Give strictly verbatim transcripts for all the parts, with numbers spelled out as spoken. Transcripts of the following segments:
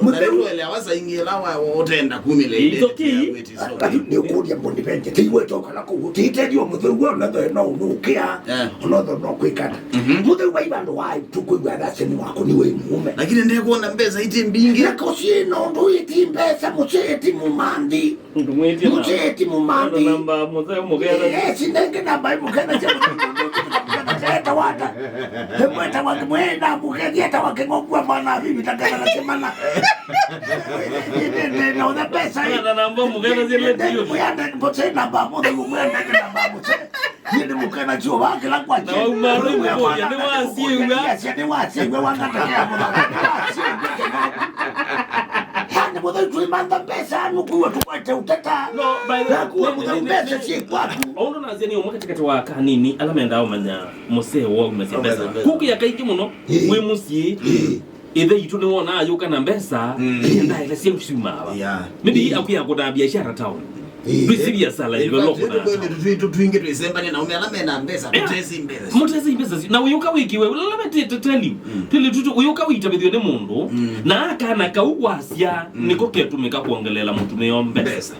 Mũtheu. Ndarĩtũelewa saingĩla wa ũtenda kumĩle. It's okay. Nĩũkũlya mboni venje, tĩiwete ũkala kũu, tĩitethio mũtheu we, ũnathoe no ũnũkĩa, eh, ũnatho no kwĩkata. Mhm. Mũtheu vai vandũ wa tũkwĩw'a athaseni wako nĩ wĩ mũũme. Lakini ndĩkuona mbesa iti mbingĩ. Nako syĩ na ũndũ iti mbesa, mũsee ti mũmanthi. Ndũmwĩtie na. Mũsee ti mũmanthi. Namba mũsee mũketha. Yes, nenge namba mũketha cia mũketha cia ĩta wata. Ĩmwe ĩtawa kĩmwe na mũkethia ĩtawa kĩng'okua mwana avivi takana na kĩmana. Ĩndĩ na ũthe mbesa. Kana namba mũketha cia leti. Mũyande mũsee namba mũtheu, mũyande namba mũsee. Yende mũkena chuo wa kĩla kwa na chini. Waumari mũkũya nĩ wasiw'a. Yes, nĩ wasiw'a wangata kĩa mũthaka. Nĩ wasiw'a kĩno. Yani mũtheu twĩmantha mbesa nũkuo tũkwete ũteta. No, by the way, nakuo mũtheu nĩ, nĩ, mbesa nĩ, syĩ kwaku. Ũndũ nasya nĩ ũmwe katikati wa kanini ala mendaa ũmanya mũsee wa umesya mbesa. Ũmesya mbesa. Kũkĩa kaingĩ mũno, ĩĩ, wĩ mũsyĩ. Ĩĩ. Ĩthe itũ nĩwonaa yũka na mbesa, mm, ndaĩla sya syumaa va. Yeah. Maybe, mm, akwĩa kũtaa biashara town. Ĩĩ. Twĩsĩ biasala yĩva lwa kũtaa town. Twingĩ twĩsembania na ume ala mena mbesa, yeah, tũtesi mbesa. Mũtesi mbesa. Na ũyũka wĩkiwe, let me t-, t-, tell you. Mm. Tell you, tutu, ũyũka wĩtavĩthw'e nĩ mũndũ, mm, na akana kau wasya, mm, nĩko ketũmĩka kwongelela mũtumĩa mbesa. Mbesa.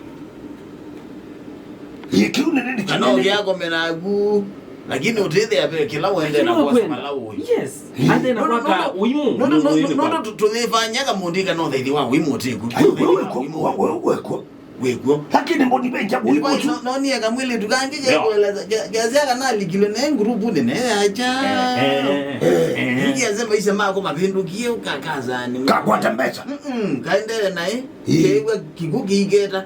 Ĩĩ, kĩu nĩ nini. Kana kĩnene ũkĩakome naku, lakini ũtĩthĩa ve kĩla wende na kwosa vala ũĩ. Yes. Ĩĩ. Athe na kwaka ũimũ. Nondo tũthĩvanyaga mũndũ ika no thaithi wa ũimũ ũtĩku. Ai, wewe ko, wewe ko. Wĩkw'o. Lakini mboni venja ũimũ. Nonie kamwĩlĩtu kangĩ, yeah, kekweleza, ke-, kesya kana alikilwe ne ngurupu nene yacha. Eh, eh, eh, eh. Ingi ase maisha mako mavĩndũkie, ũkakazani. Kakwata mbesa. Mm-mm, kaendele naĩ. Ĩĩ. Keĩw'a kĩkw'ũ kĩiketa.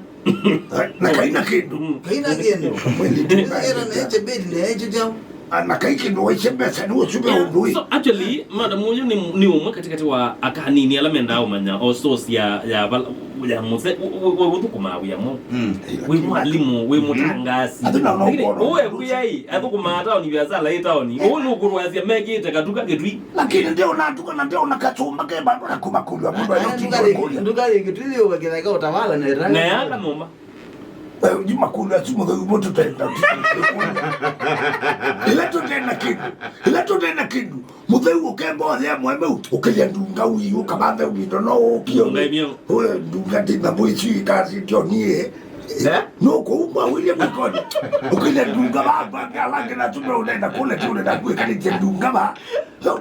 Na kaina kĩndũ. Mm, kaina kĩndũ. Mwĩlĩtu. Ĩra na eche bedi na eche chao. Ah, na kai kĩndũ waisye mbesa nĩ ũsuve, yeah, ũndũ ĩ. So, actually, madam ũyũ nĩ, nĩ ũmwe katikati wa aka anini ala mendaa ũmanya o source ya, ya vala, ya mũse, wĩ, wĩ, wĩ ũthũkũmaa wĩa mũ. Mm. Wĩ mwalimũ, wĩ, mm-hmm, mũtangaasi. Atĩ na no. Lakini kuona ũwe kuyai, athũkũmaa taoni, biasala ĩ taoni. Ũũ nĩ ũkũrũasya mekĩte katuka kĩtwi. Lakini ndio natuka na ndio nakachumba ke bado na kuma kulwa mundu. Aya, nduka rĩngĩ, nduka rĩngĩ, twĩthĩe ũkakĩtheka ũtawala na ĩtanga. Na yaka nũma. Eh, makulu asu mũtheu mo tũtenda. Ĩla tũtena kĩndũ. Ĩla tũtena kĩndũ. Mũtheu ũkemba ũthea mweme ũkĩlya ndunga ũi ũkavanthe windo no ũkio. Ndunga imyo. Ũyũ ndunga ndina mwĩsu ikasi ndio nie. Eh? No kuuma wĩlye mwĩkoni. Ũkĩlya ndunga baba alange na tume ũnenda kule ti ũnenda kwĩkanĩtye ndunga ba.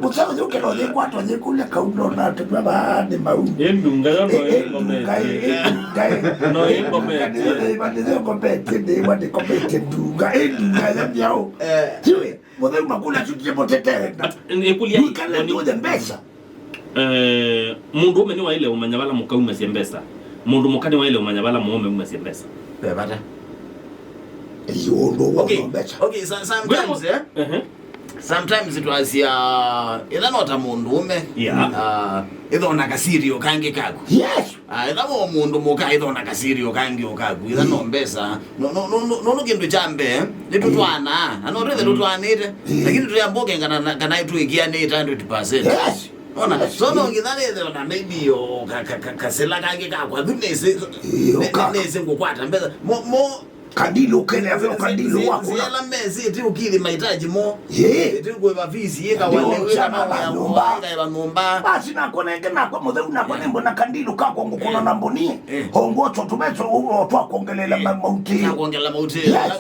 Mũseo yũkĩra ũyĩkwata ũyĩkũlya kau ndona atĩ vava nĩ mau. Ĩ ndunga yo no ĩkometie. Ĩ ndunga ĩ, ĩ ndunga ĩ. No ĩkometie. Nĩyo ĩkometie, nĩwa ndĩkometie ndunga. Ĩ ndunga ya myaũ. Eh. Tiwe, mũtheu makũlya tutie mũtetenda. Nĩkũlya. Wĩkale nĩ ũthe mbesa. Eh, mũndũ ũme nĩwaĩle ũmanya vala mũka umesya mbesa. Mũndũ mũka nĩwaĩle ũmanya vala mũũme umesya mbesa. Ve vata. Ĩ ũndũ wa mbesa. Okay, so-, sometimes, eh? Ehe. Sometimes twasya, ĩtha no ta mũndũũme, yeah, ah, ĩtha ona kasirio kangĩ kaku. Yes. Ah, ĩtha wo mũndũ mũka, ĩtha ona kasirio kangĩ ũkaku. Ĩtha no mbesa. No, no, no, no, no, kĩndũ kya mbee, nĩtũtwaanaa. Na no twĩthe tũtwaanĩte. Lakini tũyamba ũkengana na, kana twĩkĩanĩte hundred percent. Yes. Ona, yes, so no ngitha nĩthe ona maybe o ka, ka, ka, kasila kangĩ kakwa. Thu nĩsĩ, nĩ, nĩ, nĩsĩ ngũkwata mbesa. Mo, mo, Kandili ũkelea veo kandili wakũla. Nzĩla mesĩte ũkĩthi mahitaji mo. Yee. Ĩtĩ kwĩva fees, yĩka wale, wĩka mawĩa mo, ĩkaĩva nyũmba. Basi nakwa nenge nakwa mũtheu nakwa nĩmbona kandili kakwa ngũkũna na mboni. Eh. Ongo tũtũmeso twakwongelela mautĩ. Twakwongelela mautĩ. Yes.